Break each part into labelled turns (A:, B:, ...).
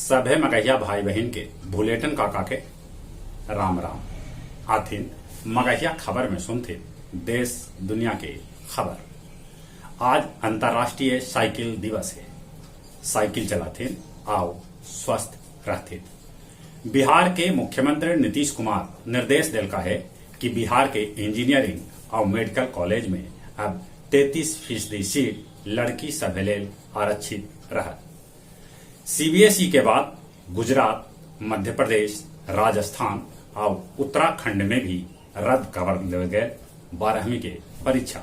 A: सभे मगहिया भाई बहिन के भुलेटन काका के राम राम। आथिन मगहिया खबर में सुनथिन देश दुनिया के खबर। आज अंतर्राष्ट्रीय साइकिल दिवस है। साइकिल चलाथिन आउ स्वस्थ रहथिन। बिहार के मुख्यमंत्री नीतीश कुमार निर्देश देलका हे कि बिहार के इंजीनियरिंग आउ मेडिकल कॉलेज में अब 33% सीट लड़की सभे लेल आरक्षित रहत। सीबीएसई के बाद गुजरात, मध्य प्रदेश, राजस्थान आउ उत्तराखंड में भी रद्द कर देवल गेल 12वीं के परीक्षा।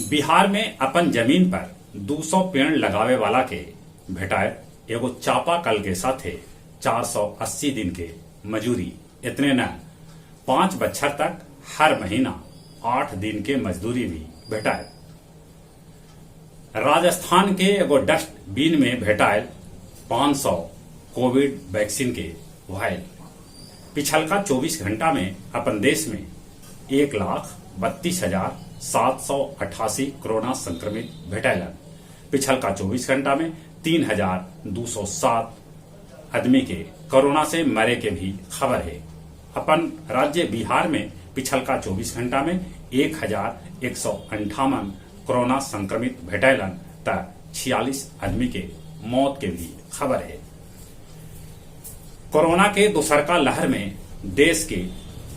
A: बिहार में अपन जमीन पर 200 पेड़ लगावे वाला के भेटाएत एगो चापाकल के साथे 480 दिन के मजूरी। इतने न 5 बच्छर तक हर महीना 8 दिन के मजदूरी भी भेटाएत। राजस्थान के एगो डस्टबिन में भेटायल 500 कोविड वैक्सीन के वायल। पिछलका 24 घंटा में अपन देश में 1,32,788 कोरोना संक्रमित भेटायलन। पिछलका 24 घंटा में 3,207 आदमी के कोरोना से मरे के भी खबर है। अपन राज्य बिहार में पिछलका 24 घंटा में 1,158 कोरोना संक्रमित भेटायलन त 46 आदमी के मौत के भी खबर है। कोरोना के दोसरका लहर में देश के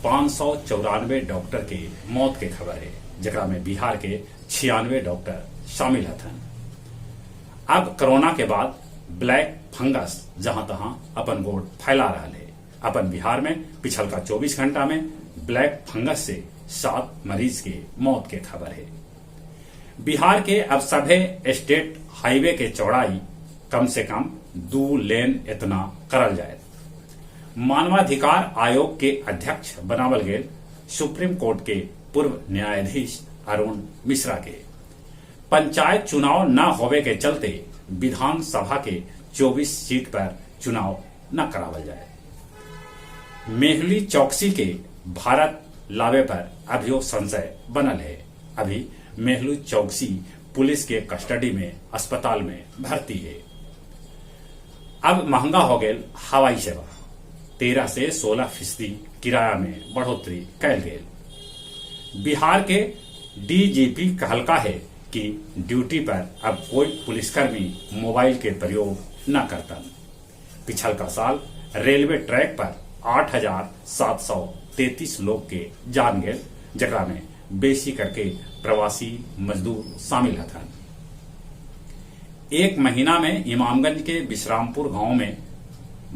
A: 594 डॉक्टर के मौत के खबर है, जेकरा में बिहार के 96 डॉक्टर शामिल हथन। अब कोरोना के बाद ब्लैक फंगस जहां तहां अपन गोड़ फैला रहा है। अपन बिहार में पिछलका 24 घंटा में ब्लैक फंगस से 7 मरीज के मौत के खबर है। बिहार के अब सभे स्टेट हाईवे के चौड़ाई कम से कम 2 लेन इतना करल जाए। मानवाधिकार आयोग के अध्यक्ष बनावल गेल सुप्रीम कोर्ट के पूर्व न्यायाधीश अरुण मिश्रा के। पंचायत चुनाव न होवे के चलते विधानसभा के 24 सीट पर चुनाव न करावल जाए। मेहुली चौकसी के भारत लावे पर अभियो संशय बनल है। अभी मेहुली चौकसी पुलिस के कस्टडी में अस्पताल में भर्ती है। अब महंगा हो गेल हवाई सेवा। 13 से 16% किराया में बढ़ोतरी कैल गेल। बिहार के डीजीपी कहलका है कि ड्यूटी पर अब कोई पुलिसकर्मी मोबाइल के प्रयोग न करतन। पिछलका साल रेलवे ट्रैक पर 8,733 लोग के जान गेल, जेकरा में बेसी करके प्रवासी मजदूर शामिल हथन। एक महीना में इमामगंज के विश्रामपुर गांव में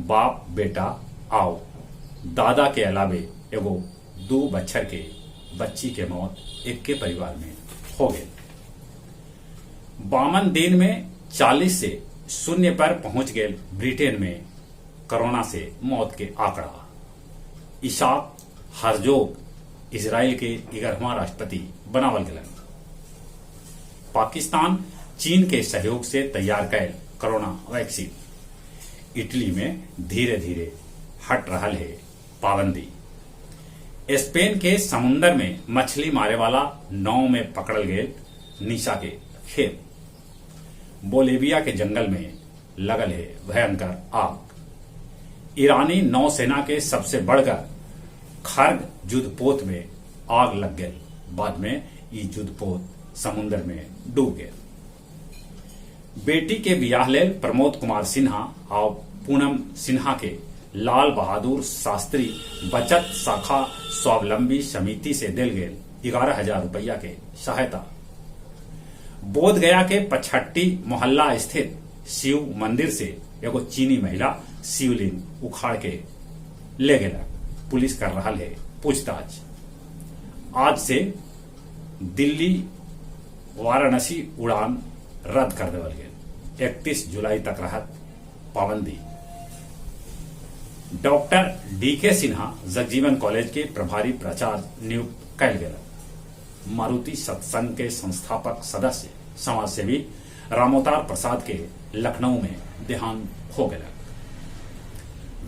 A: बाप बेटा आओ दादा के अलावे एगो 2 बच्छर के बच्ची के मौत एक के परिवार में हो गई। 52 दिन में 40 से 0 पर पहुंच गए ब्रिटेन में कोरोना से मौत के आंकड़ा। इसाक हरजोग इजराइल के 11वां राष्ट्रपति बनावल गलन। पाकिस्तान चीन के सहयोग से तैयार कैल कोरोना वैक्सीन। इटली में धीरे धीरे हट रहा है पाबंदी। स्पेन के समुन्दर में मछली मारे वाला नाव में पकड़ल गए निशा के खेप। बोलेविया के जंगल में लगल है भयंकर आग। ईरानी नौसेना के सबसे बढ़कर खर्ग युद्धपोत में आग लग गई। बाद में ये युद्धपोत समुद्र में डूब गए। बेटी के बियाह लेल प्रमोद कुमार सिन्हा और पूनम सिन्हा के लाल बहादुर शास्त्री बचत शाखा स्वावलंबी समिति से दिल गेल 11,000 रुपया के सहायता। बोध गया के पछट्टी मोहल्ला स्थित शिव मंदिर से एगो चीनी महिला शिवलिंग उखाड़ के ले गेला। पुलिस कर रहा है पूछताछ। आज से दिल्ली वाराणसी उड़ान रद्द कर देवल गेल। 31 जुलाई तक रहत पाबंदी। Doctor DK Sinha Jagjivan college के प्रभारी प्राचार्य नियुक्त कैल गेल। मारुति सत्संग के संस्थापक सदस्य समाजसेवी रामोतार प्रसाद के लखनऊ में देहांत हो गया।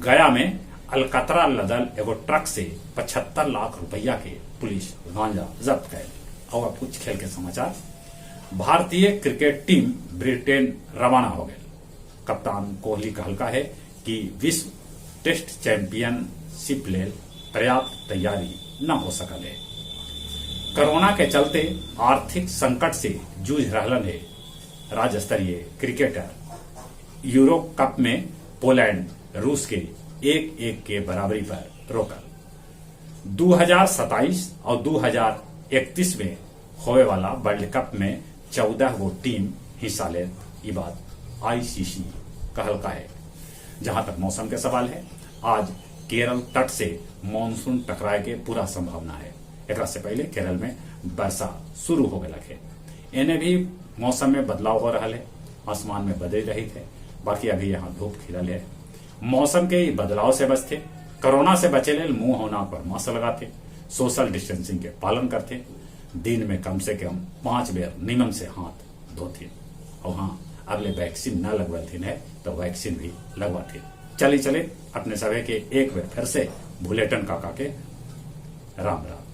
A: गया में अलकतरा लदल एगो ट्रक से 75 लाख रुपया के पुलिस गांजा जब्त कैल। और अब कुछ खेल के समाचार। भारतीय क्रिकेट टीम ब्रिटेन रवाना हो गए। कप्तान कोहली कहलका है कि विश्व टेस्ट चैंपियनशिप लेल पर्याप्त तैयारी न हो सकल है। कोरोना के चलते आर्थिक संकट से जूझ रहलन है राज्य स्तरीय क्रिकेटर। यूरो कप में पोलैंड रूस के 1-1 के बराबरी पर रोकल। 2027 और 2031 में होवे वाला वर्ल्ड कप में 14 गो टीम हिस्सा ले, ई बात आईसीसी कहलका है। जहां तक मौसम के सवाल है, आज केरल तट से मानसून टकराए के पूरा संभावना है। एकरा से पहले केरल में वर्षा शुरू हो गया है। एने भी मौसम में बदलाव हो रहा है, आसमान में बदल रही थे, बाकी अभी यहाँ धूप खिलल है। मौसम के बदलाव से बचते, कोरोना से बचे लेल मुंह और नाक पर मास्क लगाते, सोशल डिस्टेंसिंग के पालन करते, दिन में कम से कम 5 बेर निमन से हाथ धोते और हाँ, अगले वैक्सीन न लगवाथिन है तो वैक्सीन भी लगवाथिन। चली चले अपने सभी के एक बेर फिर से भुलेटन काका के राम राम।